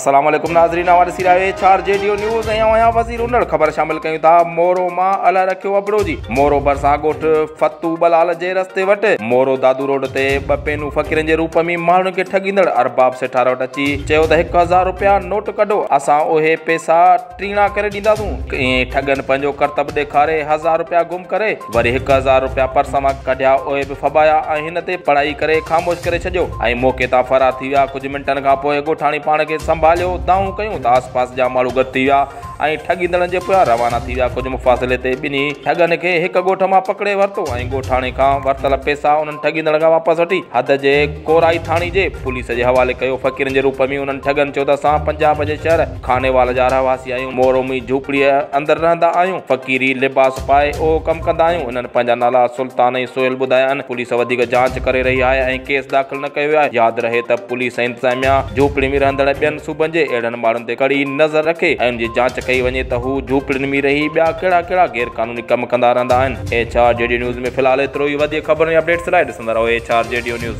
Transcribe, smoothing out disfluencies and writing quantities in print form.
السلام عليڪم ناظرين اوهان ڏسي رهيا آهيو H R G D news ۽ آئون آهيان وزير انڙ خبر شامل ڪيون ٿا مورو مان الهه رکيو ابڙو جي مورو ڀرسان ڳوٺ فتو ٻلال جي رستي وٽ مورو دادو روڊ تي ٻه پينو فقيرن جي روپ ۾ ماڻهن کي ٺڳيندڙ ارباب سيٺار وٽ اچي چيو ته 1000 روپيا نوٽ ڪڍو اسان اهي پيسا ٽيڻا ڪري ڏينداسون. ائين ئي ٺڳن پنهنجو ڪرتب ڏيکاري هزار روپيا گم ڪري وري 1000 روپيا پرس مان ڪڍيا اهي به ڦٻايا ۽ هن تي پڙهائي ڪري خاموش ڪري ڇڏيو ۽ موقعي تان فرار ٿي ويا. ڪجهه منٽن کان پوء ڳوٺاڻي پاڻ کي سنڀاليو دانهون ڪيون ته آس پاس جا ماڻهو گڏ ٿي ويا ۽ ٺڳيندڙن جي پويان روانا ٿي ويا. ڪجهه مفاصلي تي ٻنهي ٺڳن کي هڪ ڳوٺ مان پڪڙي ورتو ۽ ڳوٺاڻي کان ورتل پئسا انهن ٺڳيندڙن کان واپس وٺي حد جي ڪورائي ٿاڻي جي پوليس جي حوالي ڪيو. فقيرن جي روپ ۾ انهن ٺڳن چيو ته اسان پنجاب جي شهر خانيوال جا رهواسي آهيون، مورو ۾ جهوپڙيء اندر رهندا آهيون، فقيري لباس پائي اهو ڪم ڪندا آهيون. هنن پنهنجا نالا سلطان ۽ سهيل ٻڌايا آهن. پوليس وڌيڪ جاچ ڪري رهي آهي ۽ ڪيس داخل نه ڪيو ويو آهي. ياد رهي ته پوليس ۽ انتظاميا جهوپڙي ۾ رهندڙ ٻين صوبن جي اهڙن ماڻهن تي ڪڙي نظر رکي ۽ ان جي جاچ ڪئي وڃي ته هو جهوپڙين ۾ رهي ٻيا ڪهڙا ڪهڙا غير قانوني ڪم ڪندا رهندا آهن. H R G D news ۾ في الحال ايترو ئي. وڌيڪ خبرن ۽ اپڊيٽس لاء ڏسندا رهو H R G D news.